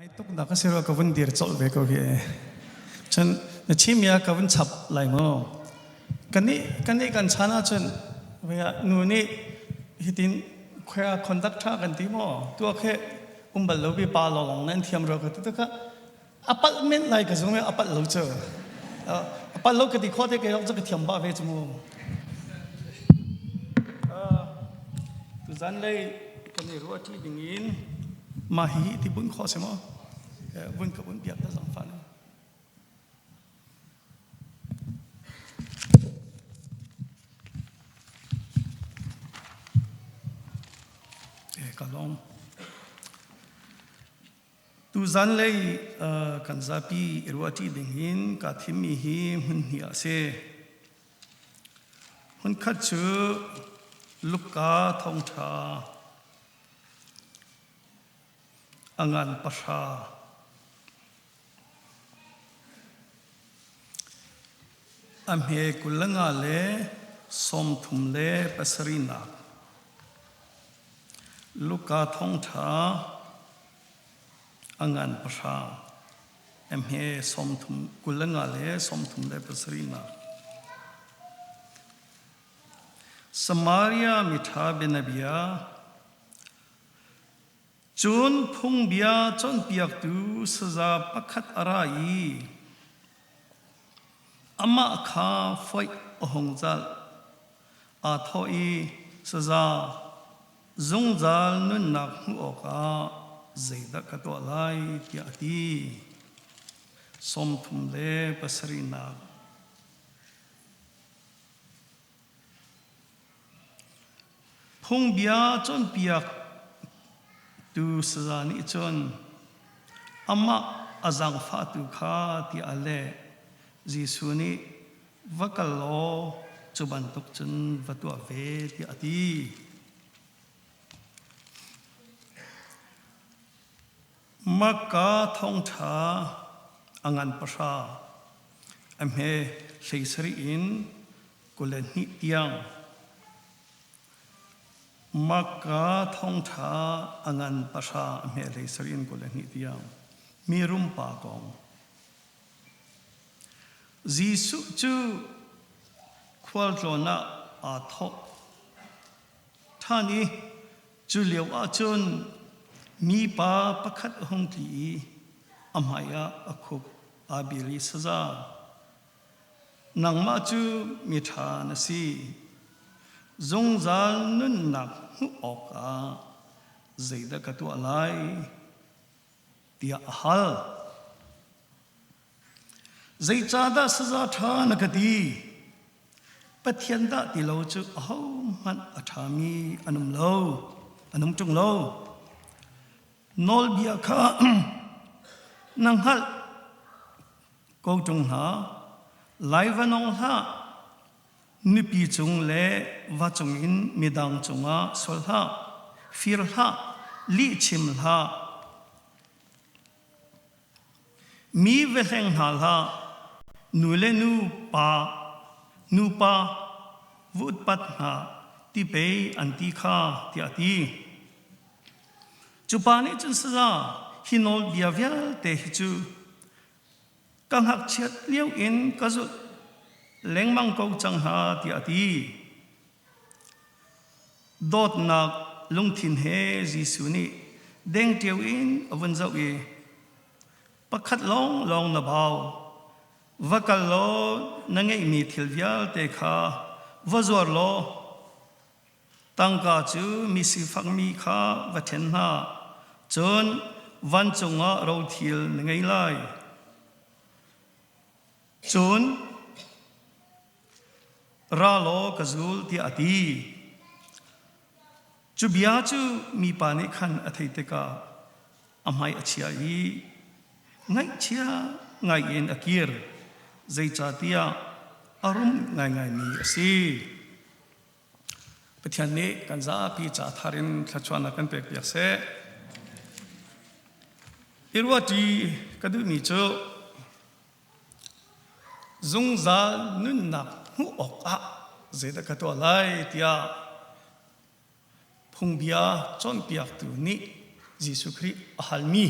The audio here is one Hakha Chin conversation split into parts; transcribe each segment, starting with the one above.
Ai tuk nak a si rua ka vun dir colh ve ko hi. Cun na chim ya ka vun chap lai mu. Kan nih kan nih kan chan ahcun vea nu nih hitin khoia conductor kan ti maw tua khe um bal lo bi pa lawng nan thiam rua ka ti takah a palh men lai ka zung a palh lo cu. A palh lo ka ti kho te ke cu ka thiam ba ve cu mu. Tuzan lei kan i ruah ṭi ding in mah hi ti bunh khawh si maw? Vun ka bunh piak ta zangfah ne. Ka lawm. Tuzan lei kan zapi i ruah ṭi ding in kaa thimmi hi hmun hnih ah a si. Hmunkhat cu Luka thawngṭha a ngan pahra. A hme 25 le 37nak. Luka thawngṭha a ngan pahra. Hme 30 25 le 37nak. Samaria miṭha bianabia Cun phungbia cawnpiaktu saza pakhat a ra i amah kha foih a hung zalh. Aa thawh i, Saza, zungzal nunnak hmuh awkah zeidah ka tuah lai tiah a ti. 37nak. Phungbia cawnpiak tu saza nih cun amah a zaangfahtu kha tiah a leh. Jesuh nih va kal law cu bantuk cun va tuah ve tiah a ti. Marka thawngṭha a ngan pahra, a hme 17 in 22 tiang. Marka thawngṭha a ngan pahra, a hme 17 in 22 tiang. Mi rumpa kong. Jesuh cu khualtlawn ah aa thawh ṭhan i cu lio ah cun mipa pakhat a hung tli i a hmaiah a khup aa bil i saza nangmah cu miṭha na si zungzal nunnak hmuh awkah zeidah ka tuah lai tiah a hal. Zeicahdah saza ṭha na ka ti? Pathian dah ti lo cu ahohmanh a ṭhami an um lo, an um ṭung lo. Nawlbia kha na hngalh ko ṭung hna. Lai va nong hlah, nupi cung le va cungin midang cungah sual hlah, fir hlah, lih chim hlah, Mi va hleng hna hlah. Nu le nu pa nupa va utpat hna ti pei an ti kha tiah a ti. Cu pa nih cun saza hi nawlbia vialte hi cu ka ngakchiat lio in ka zulh lengmang ko cang hna tiah a ti. Dawtnak lungthin he Jesuh nih dengteo in a vun zoh i pakhat lawnglawng na bau. Va kal law na ngeihmi thil vialte kha va zuar law tangka cu mi sifakmi kha va ṭhen hna. Cun vancung ah rothil na ngei lai. Cun Ra law ka zul tiah a ti. Cu bia cu mipa nih khan a theih tikah a hmai a chia i ngaihchia ngai in a kir, zeicahtiah a rum ngaingaimi a si. Pathian nih kan zapi ca thar in thluachuahnak kan pekpiak seh. I ruahṭi ka duhmi cu Zungzal nunnak hmuh awkah zeidah ka tuah lai tiah phungbia cawnpiaktu nih Jesuh Khrih a halmi.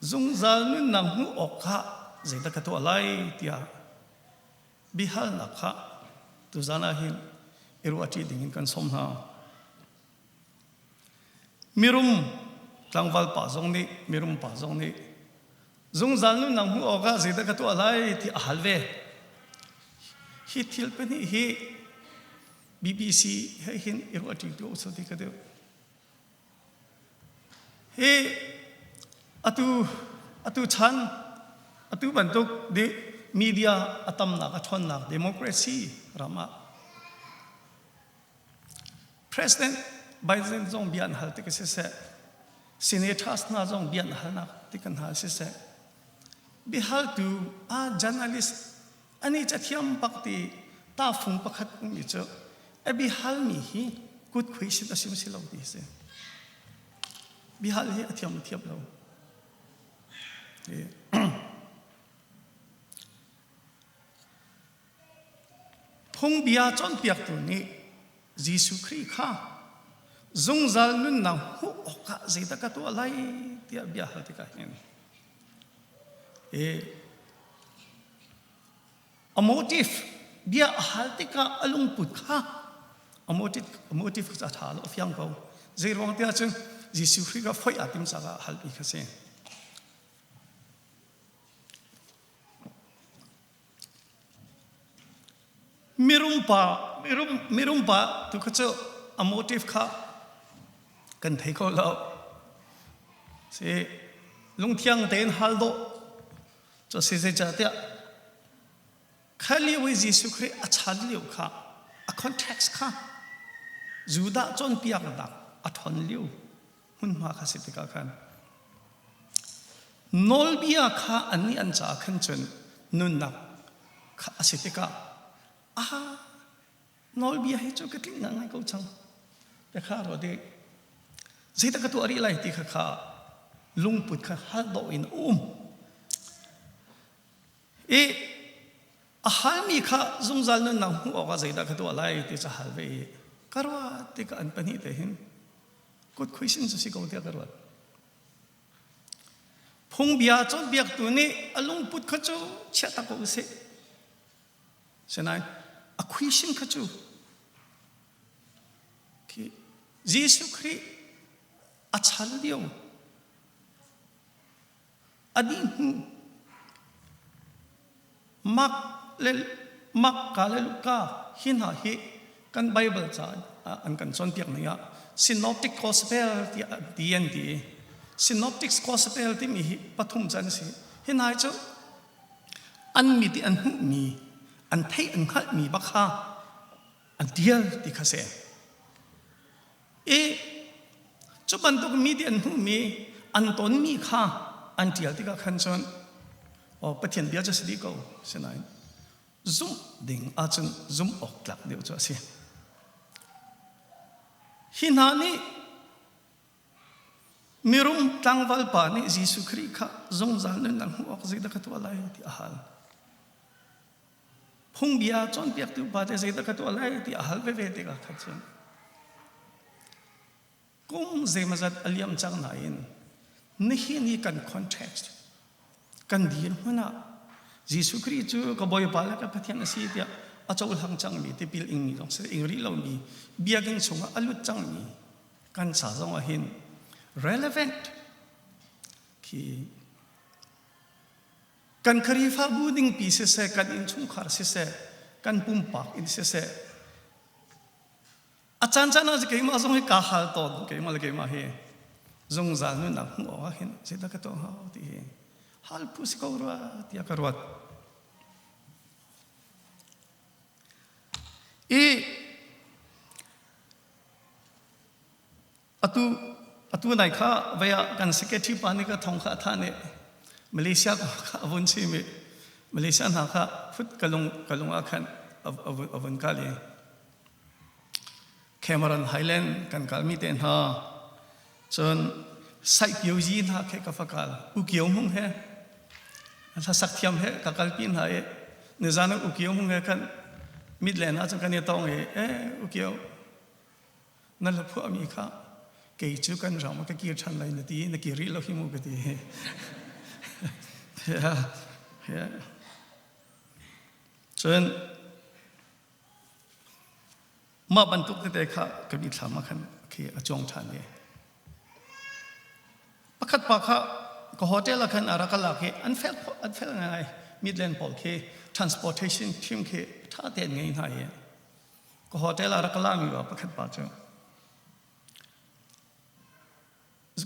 Zungzal nunnak hmuh awk kha zeidah ka tuah lai tiah biahalnak kha tuzan ah hin i ruahṭi dingin kan sawm hna. Mirum tlangval pa zong nih mirum pa zong nih zungzal nunnak hmuh awkah zeidah ka tuah lai ti a hal ve. Hi thil pahnih hi BBC he hin i ruahṭi tu usih ti ka duh. Hi atu atu chan atu bantuk di media a tamnak a ṭhawnnak democracy ram ah President Biden zong bia an hal tik siseh senators hna zong bia an halnak tik an hal siseh biahaltu a journalist ani cathiam bak ti tahfung pakhat ummi cu a biahalmi hi kut khuisit a sim si lo ti si. Bihal hi a thiam thiam lo. Phungbia cawnpiaktu nih Jesuh Khrih kha zungzal nunnak hmuh awkah zeidah ka tuah lai tiah bia hal tikah hin a motive bia a hal tikah a lungput kha a motive a motive kha a ṭha lo a fiang ko. Zei ruang tiah cun Jesuh Khrih kha foih aa tim caah a halmi kha si. Mirum pa mirum mirum pa tu kha cu a motive kha kan thei kho lo. Si lungthiang tein hal dawh cu si zeicahtiah kha lio i Jesuh Khrih a chan lio kha a context kha Judah cawnpiaknak a ṭhawn lio hmunhma kha si tikah khan nawlbia kha annih an caah khan cun nunnak kha a si tikah aha nawlbia hi cu ka tlinh ngai ko cang te kha ruat i zeidah ka tuah rih lai ti kha kha lungput kha hal dawh in a um i a halmi kha zungzal nunnak hmuh awkah zeidah ka tuah lai ti cu hal ve i ka ruat tikah an pahnih te hin kut khuisin cu si ko tiah ka ruat. Phungbia cawnpiaktu nih a lungput kha cu chiah tak ko usih. Sinain a khuisin kha cu khi Jesuh Khrih a chan lio a dih hnu Mark le Mark le Luka hi hna hi kan Bible ca an kan cawnpiak ning ah Synoptic Gospel tiah an ti an ti. Synoptic Gospel timi hi pathum can si. Hi hna cu an mit i an hmuhmi, an theih an hngalhmi bak kha an tial ti kha si. I cu bantuk mi ti an hmuhmi an tonmi kha an ṭial tikah khan cun aw Pathian bia cu si dih ko sinain zumh ding ahcun zumh awk tlak deuh cu a si. Hi hna nih mirum tlangval pa nih Jesuh Khrih kha zungzal nunnak hmuh awk zeidah ka tuah lai ti a hal. Phungbia cawnpiaktu pa te zeidah ka tuah lai ti a hal veve tikah khan cun kum zeimazat a liam cang nain nihin i kan context kan dirhmun ah Jesuh Khrih cu ka Bawipa le ka Pathian a si tiah a cohlang cangmi tipil ingmi zong si ing rih lomi biakinn chungah a lut cangmi kan ca zong ah hin relevant khi Kan Khrihfabu ningpi siseh, kan innchungkhar siseh, kan pumpak in siseh, a caan caan ah keimah zong hi kaa hal tawn, keimah le keimah hi zungzal nunnak hmuh awk ah hin zeidah ka tuah hnga ti hi hal phu si ko rua tiah ka ruat. I Atu atu nai kha vei ah kan secretary pa nih ka thong kha a thah nih Malaysia kha a vun chim i Malaysia hna kha phut ka lung ka lung ah khan a vun kal i Cameron Highland kan kalmi te hna cun Saikio Yi hna khe ka fa kal U Kio Hmung he hlasak thiam he ka kalpi hna i nizan U Kio Hmung he khan mit len ah cun kan i tong i eh U Kio Na hla phuahmi kha kei cu kan ram ah ka kir ṭhan lai na ti, na kir rih lo hi mu ka ti. Yeah. Yeah. Cun mah bantuk tete kha ka mithlam ah khan khi a cuang ṭhan i pakhat pa kha ka hotel ah khan a rak lak i an fel an fel ngai Midland pawl khi transportation team khi ṭha tein ngei hna i ka hotel ah rak la mi pa pakhat pa cu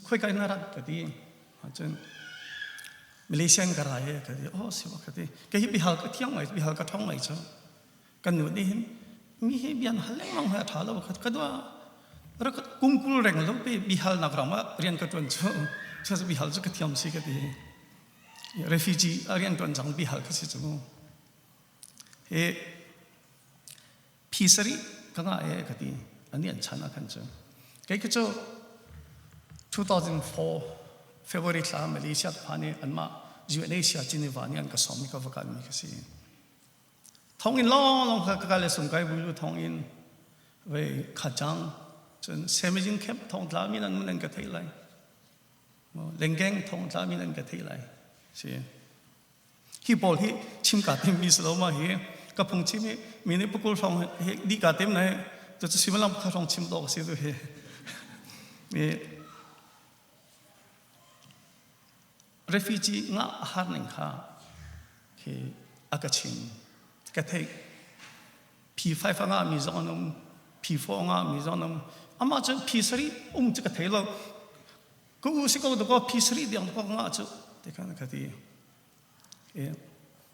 Khoika in na rat ka ti. Cun Malaysia in ka ra he ka ti. Oh si ka ti. Kei hi bihal ka thiang ngai, bihal ka thong ngai cu. Kan nu nih hin mi hi bian hal lengmang he a tha lo ka dua rak kungkul reng lo pe bihal nak ram ah rian ka tuan cu cu bihal cu ka thiam si ka ti. Refugee a rian tuan cang bihal ka si cu. Hi Phi sarih ka ngah e ka ti. Ani an chan ah khan cu. Kei ka cu 2004 February thla Malaysia ka phan i anmah UNHCR Geneva nih an ka sawm i ka va kalmi ka si. Thonginn lawnglawng kha ka kal i sungkai bulu thonginn vei khacang cun Semijing camp thongtla min an mun an ka theih lai. Lengeng thongtla min an ka theih lai. Si. Hi pawl hi chim ka tim mi si lo ma hi ka phung chim hi mi nih pakul hrawng hi di ka tim na cu cu simalam kha hrawng chim dawk si tu hi mi refugee nga har ning kha khi a ka chim ka theih P5 a ngah mi zong an um P4 a ngah mi zong an um amah cu P3 um cu ka thei lo Ka u si ko dakaw phi sarih diang dakaw ka ngah cu ti khan ka ti.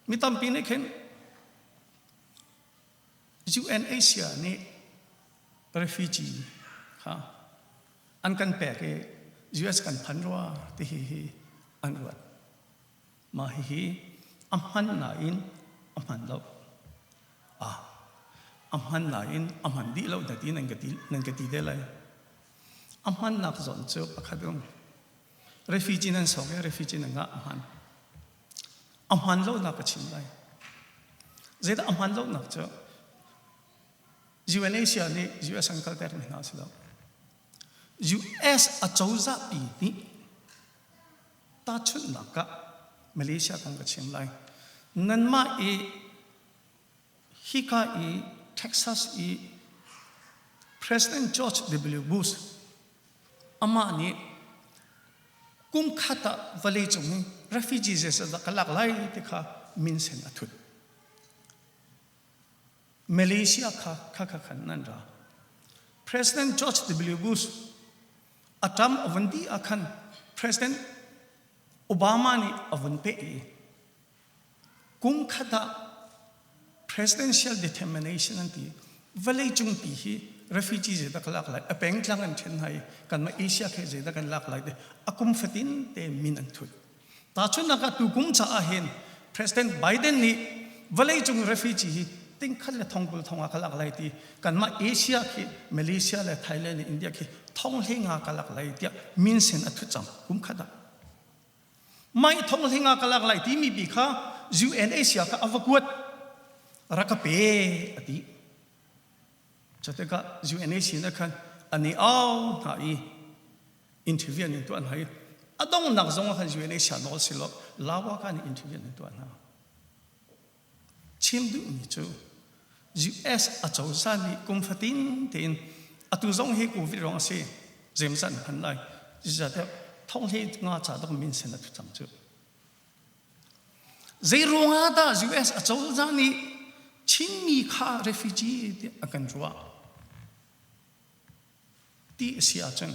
Mi tampi nih khin UNHCR nih refugee kha an kan pek i US kan phan rua ti hi hi an ruat. Mah hihi a hman nain a hman lo. Ah, a hman nain a hman dih lo na ti nan ka ti nan ka ti te lai. A hmannak zawn cu pakhat um. Refugee nan sok i refugee nan ngah a hman. A hman lonak ka chim lai. Zeidah a hman lonak cu UNHCR nih US an kalter mi hna si lo. US acozah pi nih tahchunhnak ah Malaysia kong ka chim lai. Nanmah i Hika i Texas i President George W. Bush amah nih kum khat ah vawleicung hi refugees zeizat dah ka lak lai ti kha minsen a thut. Malaysia kha kha kha khan nan ra. President George W. Bush a term a vun dih ah khan President Obama nih a vun peh i Kum khat ah presidential determination an ti. Vawleicung pi hi refugee zeidah ka lak lai, a pengtlang an ṭhen hna i kanmah Asia khe zeidah kan lak lai ti a kum fatin te min an thut. Tahchunhnak ah tukum caah hin President Biden nih vawleicung refugee hi tingkhat le thongkul thong ah ka lak lai ti kanmah Asia khi Malaysia le Thailand le India khi thong hlei nga ka lak lai tiah minsen a thut cang kum khat ah. Mai thong hlinga ka lak lai timi bi kha UNHCR kha a va kuat rak ka pe a ti. Cutikah UNHCR nih khan an i au hna i interview an in tuah hna i a donghnak zong ah khan UNHCR nawl si lo Lawa kha nih interview an in tuah hna. Chim duhmi cu US acozah nih kum fatin tein atu zong hi COVID ruang a si zeimawzat an hman lai zeicahtiah thonghlei nga ca dok min sen a thu cang cu zei ruangah dah US acozah nih Chinmi kha refugee tiah a kan ruah Ti a si ahcun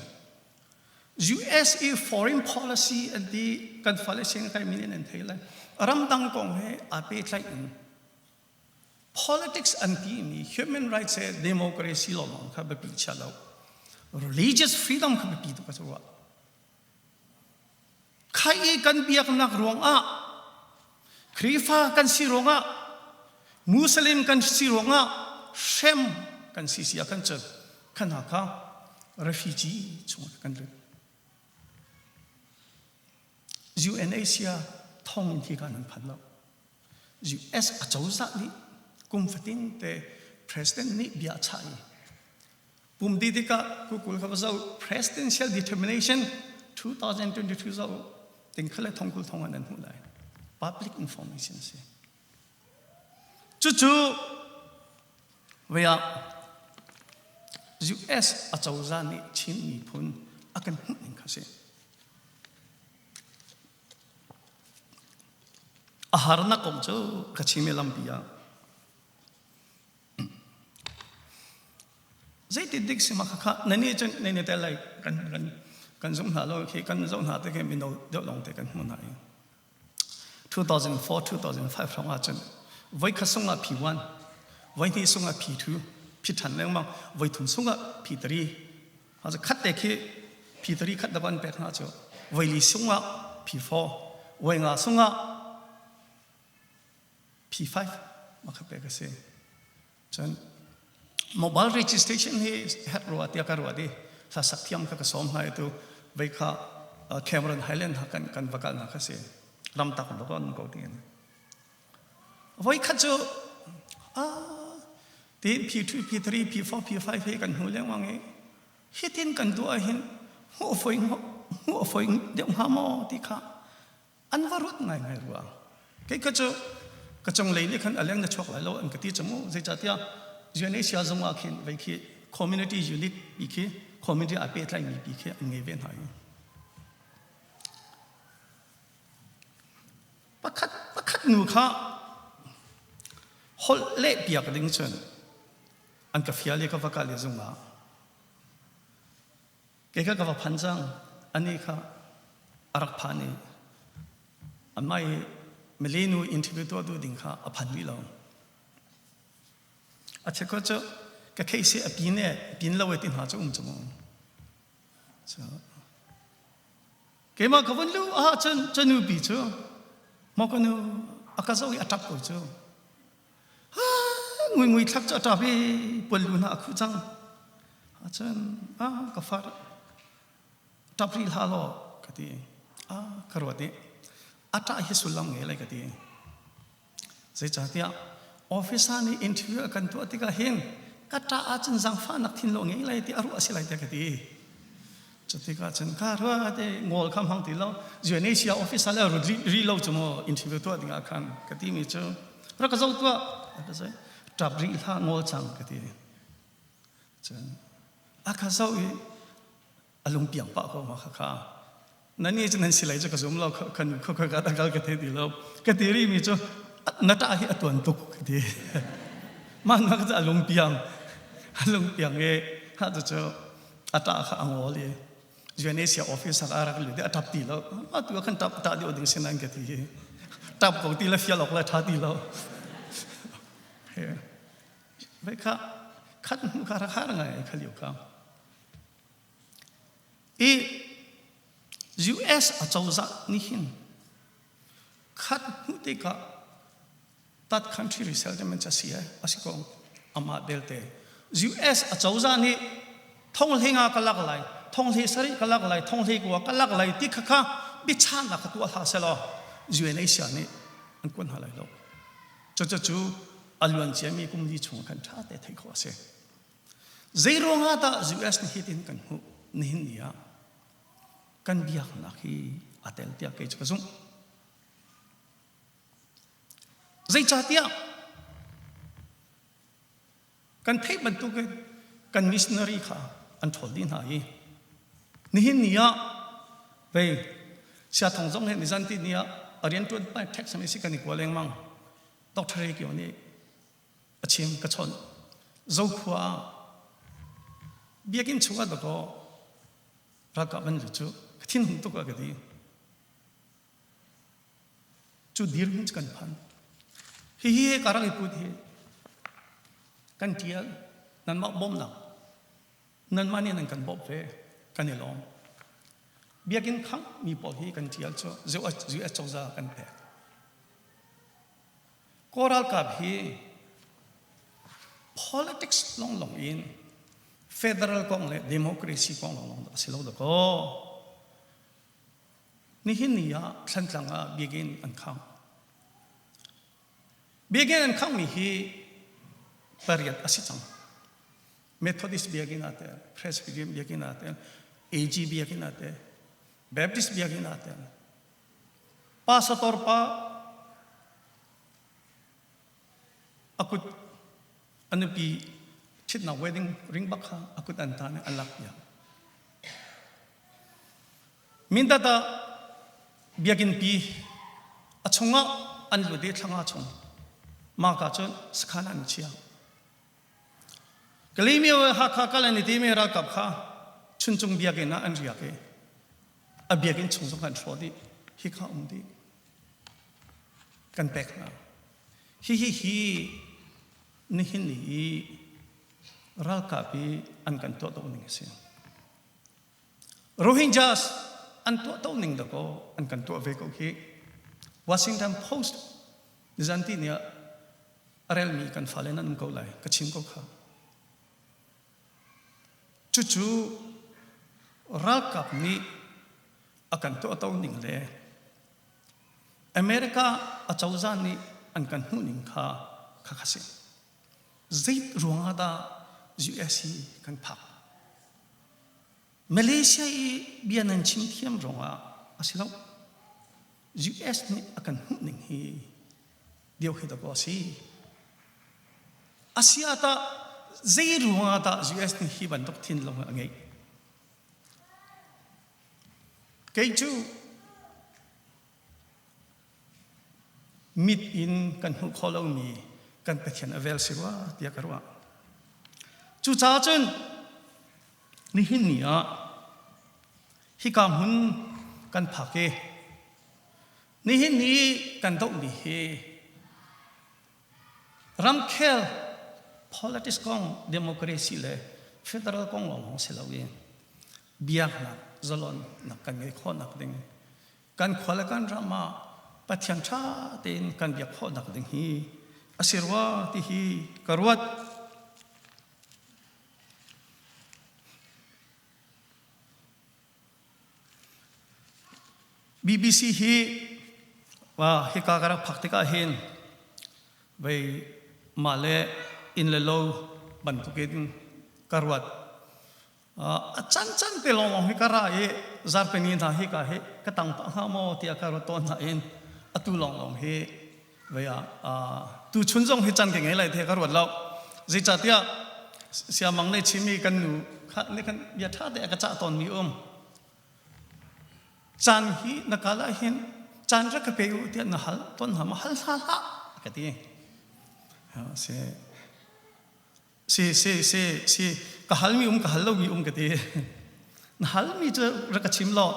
US i foreign policy an ti kan fale sin kai min in an thei lai. Ramdang kong he aa pehtlaih in politics an ti mi human rights he democracy lawng kha biapi chia lo. Religious freedom kha biapi tuk a si rua. Khai i kan biaknak ruangah Khrihfa kan si ruangah Muslim kan si ruangah hrem kan si si ah kan cun khana kha refugee chungah kan lut. UNHCR thong in hi kan an phan lo. US acozah nih kum fatin te president nih bia a chah i Pum dih tikah kukul kha va zoh presidential determination 2022 zoh. Ting khat le thong 20 thong ah nan hmuh lai. Public information si. Cucu vei ah US acozah nih Chin miphun a kan hmuh ning kha si. A harnak kong cu ka chim i lampi ah Zeitin dik si ma khakha nani cun nani te lai kan kan kan zumh hna lo khi kan zoh hna te khi mino deuh lawng te kan hmu hna i 2004 2005 hrawng ah cun voi khat sung ah P1 voi hnih sung ah P2 phi ṭhan lengmang voi thum sung ah P3 khat te khi P3 khat da an pek hna cu voi li sung ah P4 voi nga sung ah P5 ma kha pek a si. Cun mobile registration hi herh rua tiah ka ruat i hlasak thiam kha ka sawm hna i tu vei kha Cameron Highland ha kan kan va kal na kha si ramtak bak on ko tiin voi khat cu ah ti P2 P3 P4 P5 hi kan hmu lengmang i hitin kan tuah hin hmuh foi hmuh foi deuh hnga maw ti kha An va ruat ngaingai rua. Kei kha cu ka cunglei nih khan a leng na chuak lai lo an ka ti cu mu. Zeicahtiah UNHCR zung ah khin vei khi community unit pi khi community aa pehtlaimi pi khi an ngei ve hna i pakhat pakhat nu kha holh leh piak ding cun an ka fial i ka va kal i zung ah Kei kha ka va phan cang. Anih kha a rak phan i amah i Malay nu interview tuah duh ding kha a phan rih lo. A cheukhat cu ka case hi a pin e pin lo e ti hna cu um cu mu. So, keimah ka vun lu ah cun cu nupi cu maw ka nu a ka zoh i a ṭap ko cu. Ngui ngui thlak cu a ṭap i puan lu hna a khuh cang. Cun ah ka far ṭap rih hlah law ka ti. Ah ka ruat i a ṭah hi sullam ngei lai ka ti. Zeicahtiah officer nih interview a kan tuah tikah hin ka ṭah ahcun zaangfahnak thinlung ngei lai ti a ruah a si lai tiah ka ti. Cutikah cun ka rua te ngol kha hmang ti lo UNHCR officer le rut ri lo cu maw interview tuah ding ah khan ka ti mi cu rak ka zoh tuah ka zei tap rih hlah ngol cang ka ti cun a ka zoh i a lungpiang pah ko ma kha kha nani cu nan si lai cu ka zum lo kan kha kha ka takal ka the ti lo ka ti ri mi cu na ta hi a tuan tuk ka ti mah na ka a lungpiang a lungpiang e ha cu cu a ṭah kha a ngol i UNHCR office ah a rak lut i a ṭap ti lo atu ah khan ṭap ṭah deuh ding si nan ka ti hi ṭap ko ti le fial awk le ṭha ti lo ve kha khat hnu kha rak har ngai kha liu kha i US acozah nih hin khat hnu tikah that country resettlement a si a si ko amah belte US acozah nih thonghlei nga ka lak lai thonghlei sarih ka lak lai thonghlei kua ka lak lai ti kha kha biachanak ka tuah hlah selaw UNHCR nih an kuan hna lai lo cucu a luan ciami kum li chung khan ṭha te theih khawh a si zei ruangah dah US nih hitin kan hmuh nihin ni ah kan biaknak hi a tel tiah kei cu ka zumh Zeicahtiah kan theih bantukin kan missionary kha an ṭhawl dih hna i nihin ni ah vei siathong zong he nizan ti ni ah a rianṭuan pai tax mi si kan i kua lengmang Dr. Kio nih a chim ka chawnh Zokhua ah biakinn chungah dakaw ralkap an lut cu ka thinhung tuk a ka ti Cu dirhmun cu kan phan. Hihi he ka rak i put hi kan ṭial nanmah bawmhnak nanmah nih nan kan bawmh ve kan i lawm. Biakinn khangh mi pawl hi kan ṭial cu US cozah kan pek. Kawl ralkap hi politics longlong in federal kong le democracy kong longlong a si lo dakaw. Nihin ni ah Thlantlang ah biakinn an khangh. Biakinn an khanghmi hi pariat a si cang. Methodist biakinn ah tel, Presbyterian biakinn ah tel, AG biakinn ah tel, Baptist biakinn ah tel. Pastor pa a kut a nupi ṭhitnak wedding ring bak kha a kut an tan i an lak piak. Mindat ah biakinn pi a chungah an lut i thlanga chung mah ka cun sakhan an chia. Kalaymyo Hakha kal an i timi ralkap kha Chuncung biakinn ah an riak i a biakinn chung zong an hrawh dih. Hi kha um dih. Kan pek hna. Hihi hi nihin ni i ralkap i an kan tuah to ning a si. Rohingyas an tuah to ning dakaw an kan tuah ve ko hi. Washington Post nizan ti ni ah a relmi kan fale nan um ko lai ka chim ko kha cucu ralkap nih a kan tuahto ning le America a cozah nih an kan hmuh ning kha kha kha si zei ruangah dah US hi kan phak Malaysia i bia nan chim thiam ruangah a si lo US nih a kan hmuh ning hi dio hi dakaw a si. Asia tah zei ruangah dah US nih hi bantuk thinlung a ngeih? Kei cu mit in kan hmuh khawh lomi kan Pathian a vel si rua tiah ka ruah. Cucaah cun nihin ni ah hika hmun kan phak i Nihin ni kan dohmi hi ramkhel politics kong democracy le federal kong lawng si loin biaknak zalonnak kan ngeih khawhnak ding kan khua le kan ram ah Pathian ṭha tein kan biak khawhnak ding hi a si rua ti hi ka ruat. BBC hi hika ka rak phak tikah hin vei mah le inn le lo bantukin ka ruat. A cancan te lawnglawng hi ka ra i zarpini hna hi ka hi ka tang pah hnga maw tiah ka ruat tawn hna in atu lawnglawng hi vei ah tu chun zong hi can ka ngei lai te ka ruat lo. Zeicahtiah siamang nih chimi kan nu kha nih khan bia ṭha te a ka cah tawnmi um. Caan hi na kal ah hin caan rak ka pe u tiah na hal ton hna ma hal hla hlah ka ti. Si si si si si ka halmi um ka hal lomi um ka ti. Na halmi cu rak ka chim law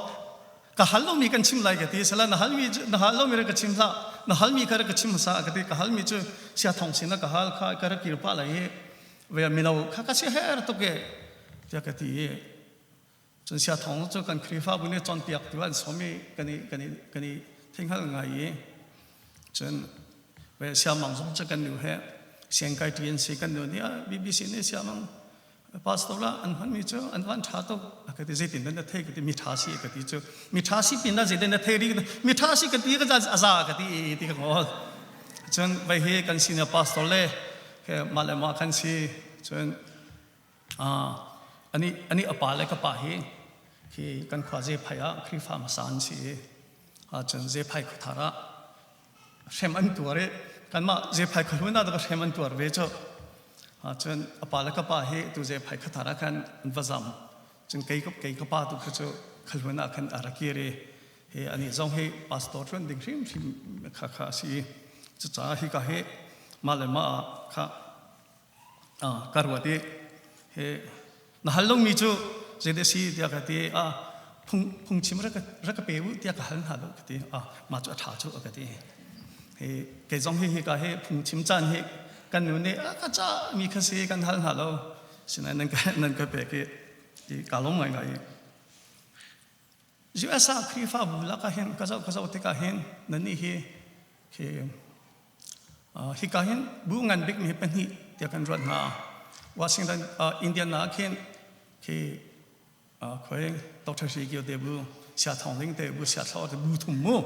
ka hal lomi kan chim lai ka ti sala na halmi na hal lomi rak ka chim hlah na halmi kha rak ka chim hmasa ka ti ka halmi cu sia thong sin ka hal kha ka rak kir pa lai i ve mino kha ka si her tuk e tiah ka ti i cun sia thong cu kan Khrihfabu nih cawnpiak tu an sawm i kan i kan i kan i theinghal ngai i cun ve siamang zong cu kan nu he siangkai ṭi an si kan nu nih BBC nih siamang pastor la an hmanmi cu an van ṭha tuk a ka ti zeitin dah na thei ka ti mi ṭha si ka ti cu mi ṭha si pin ah zeitin na thei ri mi ṭha si ka ti ka a za ka ti ti ka ngol cun vai hi kan senior pastor le mah le mah kan si cun ani ani a pa le ka pa hi khi kan khua Zephai ah Khrihfa hmasa an si i cun Zephai khuathar ah hrem an tuar i kanmah Zephai khuahlun ah hrem an tuar ve cu cun a pa le ka pa hi tu Zephai khuathar ah khan an va zam cun kei kei ka pa tu kha cu khalhun ah khan a ra kir i hi ani zong hi pastor ṭuan ding hrimhrim kha kha a si i cucaah hi ka hi mah le mah kha ka ruat i he na hal lomi cu zeidah si tiah ka ti a phung phungchim rak rak ka pe u tiah ka hal hna lo ka ti a mah cu a ṭha cu a ka ti hi kei zong hi hika hi phungchim caan hi kan nu nih a ka ca mi kha si kan hal hna lo sinain nan ka nan ka pek i i ka lawm ngai ngai US ah Khrihfabu lakah hin ka zoh ka zoh tikah hin nannih hi khi hika hin bu ngan bikmi hi pahnih tiah kan ruat hna. Washington Indiana ah khin khi khoi Dr. Hri Kio te bu Sia Thawng Ling te bu Sia Thlo te bu thum mu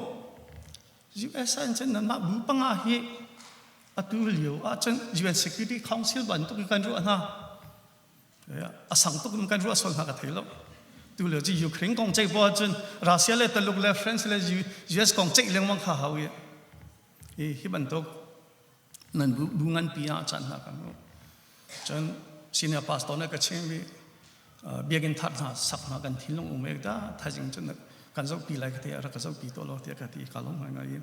US ah cun nanmah bu panga hi atu lio ahcun UN Security Council bantuk in kan ruah hna. A sang tuk in kan ruah sual hna ka thei lo. Tu le cu Ukraine kong ceih poah cun Russia le Taluk le France le US kong ceih lengmang kha hau i hi bantuk nan bu nganpi ah caan hna kan cun senior pastor na ka chim i biakinn thar hna sak hna kan thinlung um ek da thaizing cun kan zohpi lai ka ti rak ka zohpi to lo tiah ka ti ka lawm ngai ngai.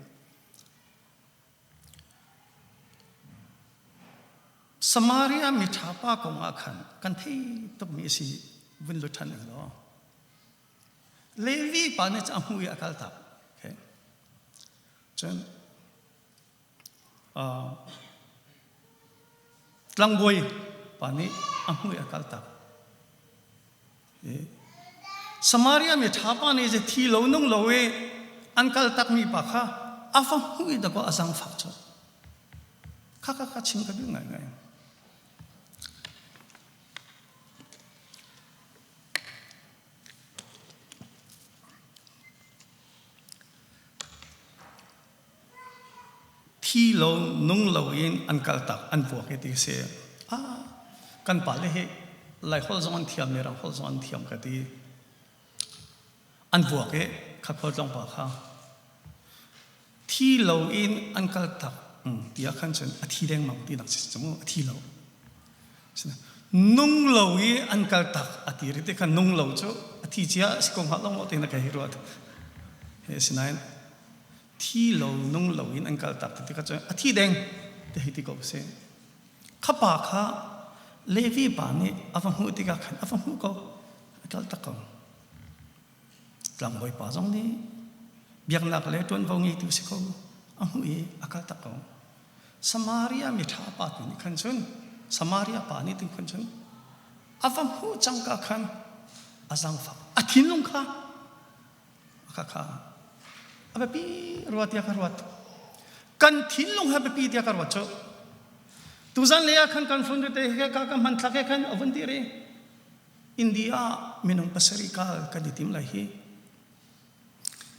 Samaria miṭha pa kong ah khan kan thei tukmi a si vun lut ṭhan ning law Levi pa nih a hmu i a kal tak. Okay. Cun tlangbawi pa nih a hmu i a kal tak. Samaria mi ṭha pa nih thi lo nung lo i an kal takmi pa kha a va hmuh i dakaw a zangfak cu. Kha kha kha chim ka duh ngaingai. Thi lo nung lo in an kal tak an vuak i ti si. Ah, kan pale hi Laiholh zong an thiam, Mirang holh zong an thiam ka ti. An vuak i kha khualtlawng pa kha thi lo in an kal tak tiah khan cun a thi dengmang ti nak si cu a thi lo. Nung lo i an kal tak a ti ri te kha nung lo cu a thi cia si ko hnga lo maw ti na ka hi ruat. He sinain thi lo nung lo in an kal tak ti kha cun a thi deng te hei ti ko si. Kha pa kha Levi pa nih a va hmuh tikah khan a va hmuh ko a kal tak ko. Tlangbawi pa zong nih biaknak le ṭuanvo ngeitu si ko a hmuh i a kal tak ko. Samaria miṭha pa tu nih khan cun Samaria pa nih tu khan cun a va hmuh cangka khan a zaangfak a thinlung kha kha kha a biapi rua tiah ka ruat. Kan thinlung he biapi tiah ka ruat cu. Tuzan lei ah khan kan phone te he ka ka hmanthlak he khan a vun dir i India ah minung pasarih kal kan i tim lai hi.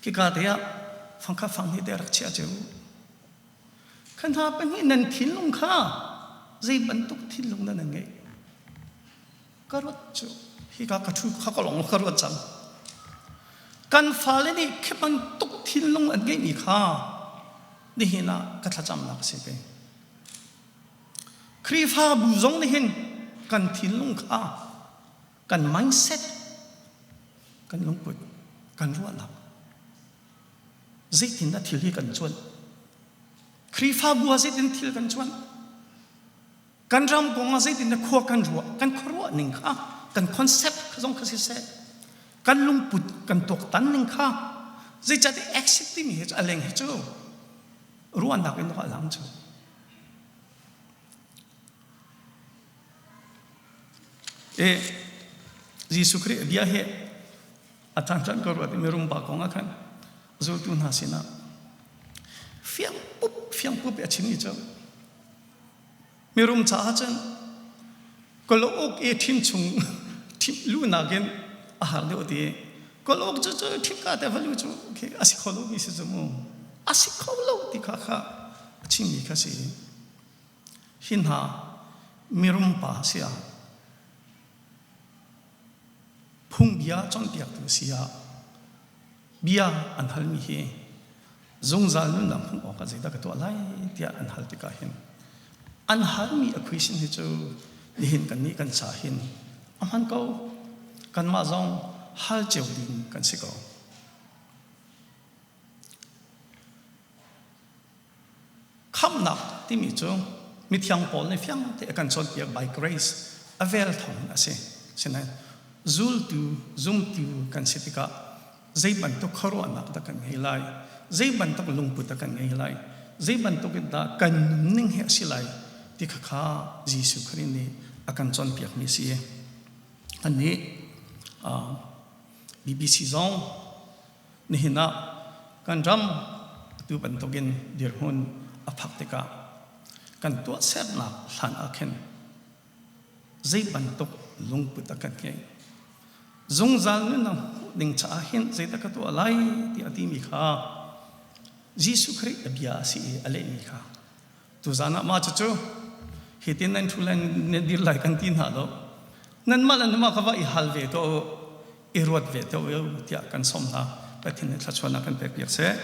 Khika te ah fangkha fang hi te rak chia ceu. Kha hna pahnih nan thinlung kha zei bantuk thinlung na nan ngeih? Ka ruat cu hika ka ṭhu kha ka lawng ka ruat cang. Kan fale nih khi bantuk thinlung an ngeihmi kha nihin ah ka thlacamnak a si ve. Khrihfabu zong nih hin kan thinlung kha kan mindset kan lungput kan ruahnak zeitindah thil hi kan cuanh Khrihfabu ah zeitin thil kan cuanh kan ram kong ah zeitindah khua kan ruah kan khuaruah ning kha kan concept kha zong kha siseh kan lungput kan tuaktan ning kha zeicahtiah exit timi hi cu a leng hi cu ruahnak in a lang cu E Jesuh Khrih bia hi a caan ka ruat i mirum pa kong ah khan zultu hna sinah fiang pup fiang pup i a chimmi cu mirum caah cun kalauk i ṭhim chung ṭhim luhnak in a har deuh ti kalauk cu cu ṭhimka te va lu cu a si kho lo mi si cu mu a si kho lo ti kha kha a chimmi kha si. Hi hna mirum pa si ah phungbia cawnpiaktu si ah bia an halmi hi zungzal nunnak hmuh awkah zeidah ka tuah lai tiah an hal tikah hin an halmi a question hi cu nihin kannih kan ca hin a hman ko. Kanmah zong hal cio ding kan si ko. Khamhnak timi cu mithiang Paul nih fiang te a kan cawnpiak by grace a vel thawng in a si. Sinain zultu zumtu kan si tikah zei bantuk khuaruahnak dah kan ngei lai, zei bantuk lungput dah kan ngei lai, zei bantuk in dah kan nunning hi a si lai ti kha kha Jesuh Khrih nih a kan cawnpiakmi a si. Annih BBC zong Nihin ah kan ram atu bantukin dirhmun a phak tikah kan tuahsernak hlan ah khin zei bantuk lungput a kan ngeih. Zungzal nunnak hmuh ding caah hin zeidah ka tuah lai tiah a timi kha Jesuh Khrih a bia a si i a lehmi kha tuzan ah mah cucu hitin nan ṭhu lai nan dir lai kan ti hna lo. Nanmah le nanmah kha va i hal ve tuah u. i ruat ve deuh u tiah kan sawm hna. Pathian nih thluachuahnak kan pek piak seh.